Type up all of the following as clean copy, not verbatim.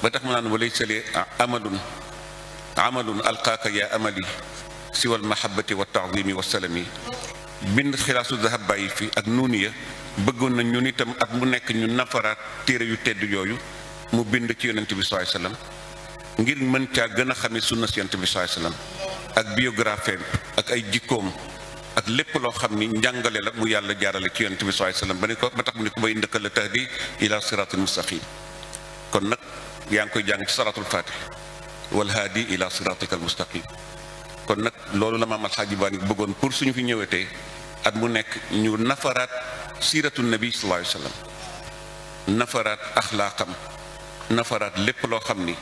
ba tax mu naan walaysa li amalun alqaaka ya amali siwa almahabati wa taadimi wa salami bind xilaasu zahab bàyyi fi ak nuuniya bëggoon na ñun itam at mu nekk ñu nafaraat téere yu tedd yooyu mu bind ci yonent bi sallallahu alayhi wasallam ngir mën caa gën a xamee sunna si yonent bi sallallahu alayhi wasallam ak biographie ak ay jikkoom ak lépp loo xam ni njàngale la mu yàlla jaarale ci yonent bi sallallahu alayhi wasallam ba tax mu ne ko bay ndëkka la tahdi ila siratul mustaqim kon nag yaa ngi koy jàng ci salatul fatih wal haadi ila siratikal mustaqim kon nag loolu la maam alxaaji Maalik bëggoon pour suñu fi ñëwetee at mu nekk ñu nafaraat siiratu nabi sallallahu alayhi wasallam nafaraat axlaaqam nafaraat lépp loo xam ni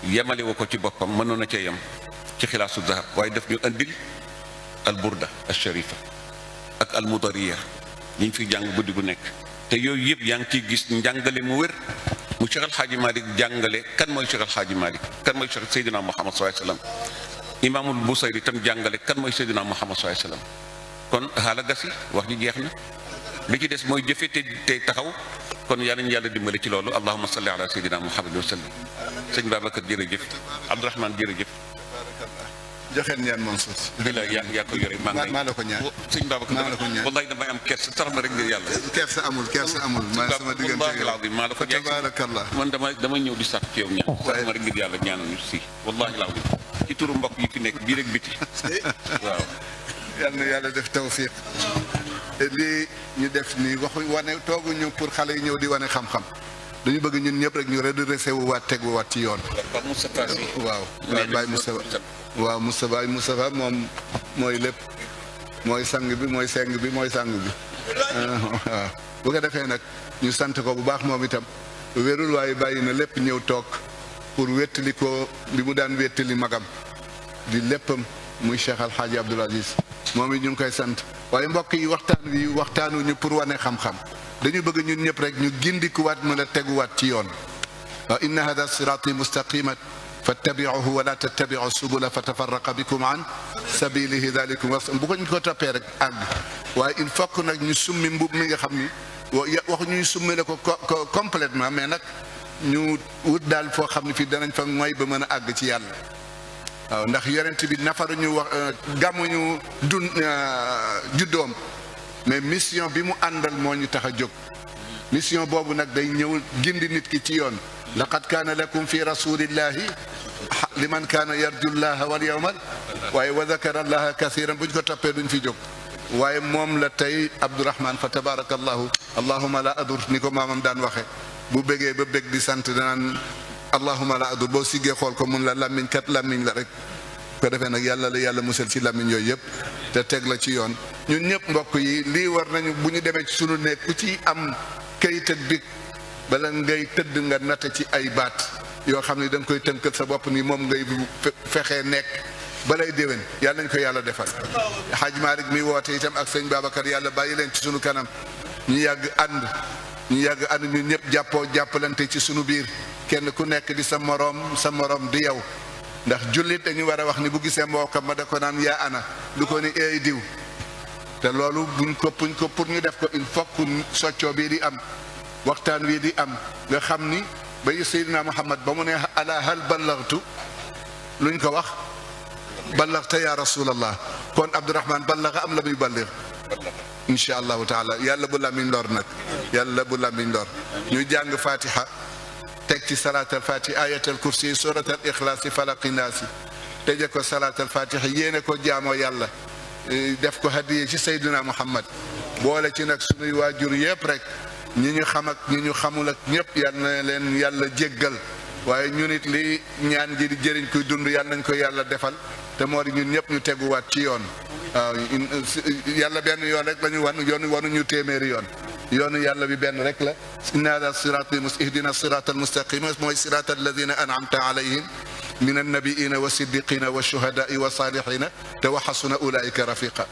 yemale wu ko ci boppam mënoon na ca yem ci xilaasu zahab waaye daf ñu andil al burda al sharifa ak al mudariya yi ñu fi jàng guddi gu nekk te yooyu yëpp yaa ngi ciy gis njàngale mu wér mu Cheikh alxaaji Maalik jàngale kan mooy Cheikh alxaaji Maalik kan mooy Cheikh Seydina Muhammad sallallahu alayhi wasallam imaamul Busayri itam jàngale kan mooy Seydina Muhammad sallallahu alayhi wasallam kon xaala gasi wax ji jeex na li ci des mooy jëfe te taxaw kon yàlla ñu yàlla dimbale ci loolu allahumma salli ala Seydina Muhammad wa sallam sëñ Babacar jërëjëf Abdourahmane jërëjëf joxeel ñaan Mansour bila yaa ko yore maa la ko ñaan sëñ Babacar wallahi damay am kersa sax ma rek ngir yàlla kersa amul maa sama diggante maa la ko jaay tabarakallah man dama ñëw di sàkk ci yow ñaan sax ma rek ngir yàlla ñaanal ñu si wallahi laa ci turu mbokk yi fi nekk bii rek biti waaw yal na yàlla def tawfiq lii ñu def nii wane tooguñu pour xale yi ñëw di wane xam-xam dañu bëgg ñun ñëpp rek ñu redressé wu waat teg wu waat ci yoon waaw Baye Moustapha moom mooy lépp mooy sang bi mooy seng bi mooy sang bi waaw bu ko defee nag ñu sant ko bu baax moom itam wérul waaye bàyyi na lépp ñëw toog pour wéttali ko li mu daan wéttali magam di léppam muy Cheikh Al Hadji Abdoul Aziz moom it ñu ngi koy sant waaye mbokk yi waxtaanuñu pour wane xam-xam dañu bëgg ñun ñëpp rek ñu gindikuwaat mën a teguwaat ci yoon wa inna hada sirati mustaqiman fattabi'uhu wa la tattabi'u subula fatafarraqa bikum an sabilihi dhalikum bu ko ñu ko toppee rek àgg waaye il faut que nag ñu summi mbub mi nga xam ni waxu ñuy summi la ko complètement mais nag ñu wut daal foo xam ne fii danañ fa mooy ba mën a àgg ci yàlla waaw ndax yonent bi nafaruñu wax gàmmuñu juddoom mais mission bi mu àndal moo ñu tax a jóg mission boobu nag day ñëw gindi nit ki ci yoon laqad kaana lakum fi rasulillahi liman kaana yarju llaha wal yawmal waaye wa zakara allaha kathiran bu ñu ko toppee duñ fi jóg waaye moom la tey Abdourahmane fa tabarakallahu allahuma la adur ni ko maamam daan waxe bu bëggee ba bëgg di sant danaan allahuma la adur boo siggee xool ko mun la làmmiñ kat làmmiñ la rek ko defee nag yàlla musal ci làmmiñ yooyu yëpp te teg la ci yoon ñun ñëpp mbokk yi lii war nañu bu ñu demee ci sunu nekk ku ci am kayit ak big bala ngay tëdd nga natt ci ay baat yoo xam ne da nga koy tënkal sa bopp ni moom ngay fexee nekk balay déwén yàlla nañ ko yàlla defal Hadj Malick mi woote itam ak sëñ Babacar yàlla bàyyi leen ci sunu kanam ñu yàgg ànd ñun ñëpp jàppalante ci sunu biir kenn ku nekk di sa moroom di yow ndax jullit dañu war a wax ni bu gisee mbokkam ma da ko naan yaa ana du ko ni eey diw te loolu buñ ko pour ñu def ko il faut que soccoo bii di am waxtaan wi di am nga xam ni ba Seydina Muhammad ba mu ne ala hal ballaghtu luñ ko wax ballaghta ya rasulallah kon Abdourahmane ballagha am la muy balligh insha allahu taala yàlla bu lamiñ lor nag yàlla bu lamiñ lor ñu jàng fatiha teg ci salaatal fatiha ayatal kursi suratal ikhlaasi falaqi naasi tëje ko salaatal fatiha yéene ko jaamoo yàlla def ko hadiye ci Seydina Muhammad boole ci nag sunuy waajur yëpp rek ñi ñu xam ak ñi ñu xamul ak ñëpp yal na leen yàlla jéggal waaye ñun it li ñaan ji di jëriñ kuy dund yàlla nañ ko yàlla defal te moo di ñun ñëpp ñu teguwaat ci yoon waaw yàlla benn yoon rek la ñu wanuñu téeméeri yoonu yàlla bi benn rek la inna hada sirati ihdina sirata almustaqima mooy sirata alladina an'amta alayhim min annabiina wa siddiqina wa shuhadaai wa salihina te wa xasuna ulaika rafiqa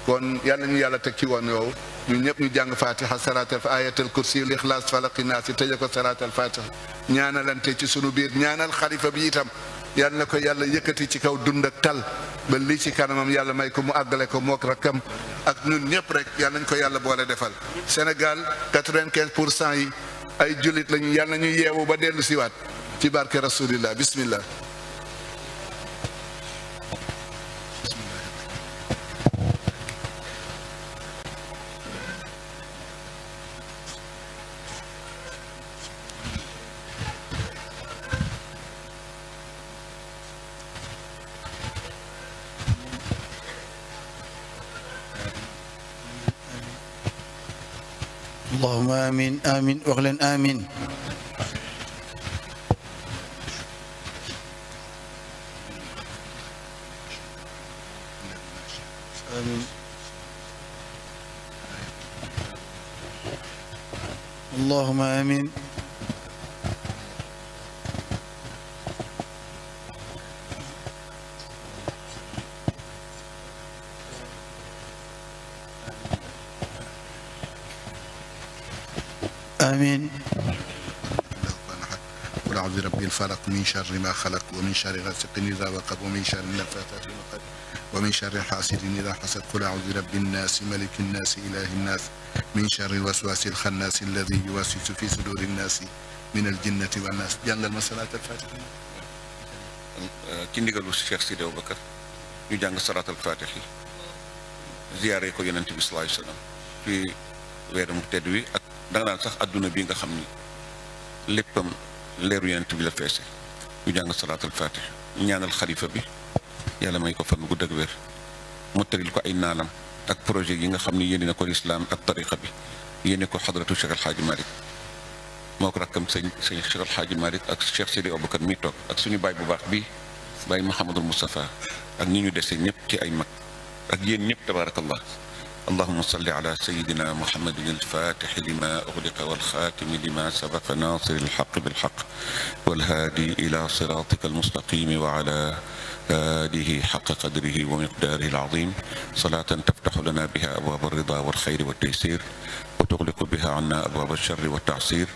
kon yàlla ñu yàlla teg ci woon yow ñun ñëpp ñu jàng fatiha salatal ayatal kursi lixlaas falaqi naasi tëje ko salatal fatiha ñaanalante ci sunu biir ñaanal xalifa bi itam yàlla na ko yàlla yëkkati ci kaw dund ak tal ba lii ci kanamam yàlla may ko mu àggale ko mook rakkam ak ñun ñëpp rek yàlla nañ ko yàlla boole defal Sénégal 95% yi ay jullit lañu yàlla nañu yeewu ba dellu siwaat ci barke rasulillah bismillah اللهم آمين آمين واغلن آمين آمين اللهم آمين آمين قل أعوذ برب الفلق من شر ما خلق ومن شر غاسق إذا وقب ومن شر النفاثات في العقد ومن شر حاسد إذا حسد قل أعوذ برب الناس ملك الناس إله الناس من شر الوسواس الخناس الذي يوسوس في صدور الناس من الجنة والناس jàngal ma salaatal faatiha ci ndigalu Cheikh Sidi Aboubacar ñu jàng salaatal faatiha ziyaare ko yonent bi sallallahu alayhi wa sallam ci weeram tedd wi ak da nga naan sax adduna bi nga xam ni léppam leeru yonent bi la feese ñu jàng salaatal faatiha ñaanal xalifa bi yàlla may ko fan gudd ak wér mottalil ko ay naanam ak projet yi nga xam ni yéene na ko lislaam ak tariqa bi yéene ko xadratu Cheikh El Hadji Malick moo ko rakkam sëñ Cheikh El Hadji Malick ak Cheikh Sidi Aboubacar mi toog ak suñu baay bu baax bi baay Mouhamadul Moustapha ak ñi ñu dese ñëpp ci ay mag ak yéen ñëpp tabaarakallah اللهم صل على سيدنا محمد الفاتح لما أغلق والخاتم لما سبق ناصر الحق بالحق والهادي إلى صراطك المستقيم وعلى آله حق قدره ومقداره العظيم صلاة تفتح لنا بها أبواب الرضا والخير والتيسير وتغلق بها عنا أبواب الشر والتعسير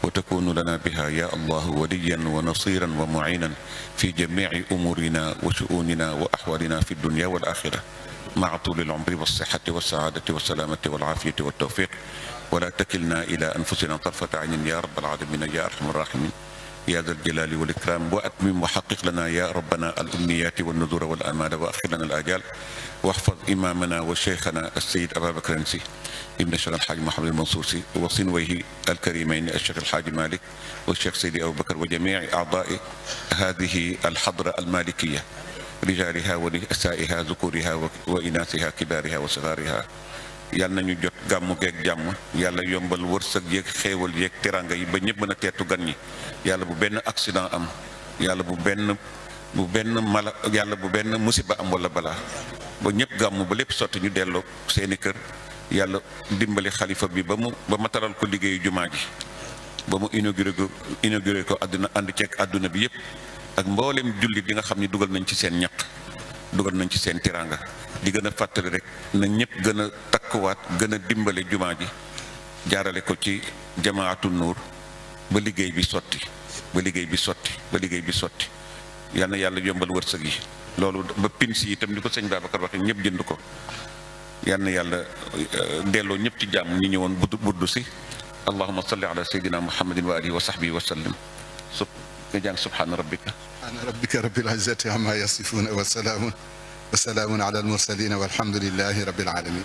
وتكون لنا بها يا الله وليا ونصيرا ومعينا في جميع أمورنا وشؤوننا وأحوالنا في الدنيا والآخرة مع طول العمر والصحة والسعادة والسلامة والعافية والتوفيق ولا تكلنا إلى أنفسنا طرفة عين يا رب العالمين يا أرحم الراحمين يا ذا الجلال والإكرام وأتمم وحقق لنا يا ربنا الأمنيات والنذور والآمال وأخر لنا الآجال واحفظ إمامنا وشيخنا السيد أبا بكر النسي ابن الشيخ الحاج محمد المنصوري وصنويه الكريمين الشيخ الحاج مالك والشيخ سيدي أبو بكر وجميع أعضاء هذه الحضرة المالكية رجالها ونسائها ذكورها وإناثها كبارها وصغارها yàlla nañu jot gàmmu geeg jàmm yàlla yombal wërsëg yeeg xéewal yeeg teranga yi ba ñëpp mën a teetu gan ñi yàlla bu benn accident am yàlla bu benn musiba am wala balaa ba ñëpp gàmmu ba lépp sotti ñu delloo seeni kër yàlla dimbali xalifa bi ba matalal ko liggéeyu jumaa ji ba mu inauguré ko àdduna ànd ceeg àdduna bi yëpp ak mboolem jullit yi nga xam ni dugal nañ ci seen ñaq dugal nañ ci seen tiranga di gën a fàttali rek na ñëpp gën a takkuwaat gën a dimbale jumaa ji jaarale ko ci jamaatu nuur ba liggéey bi sotti yal na yàlla yombal wërsëg yi loolu ba pins yi itam ni ko sëñ Babacar waxee ñëpp jënd ko yal na yàlla delloo ñëpp ci jàmm ñi ñëwoon buddu si allahumma salli ala sayyidina muhammadin wa alihi wa sahbihi wa sallam nga jàng subhaana rabbika rabbil izzati amma yasifun wa salaamun ala al mursalin walhamdulillahi rabbil alamin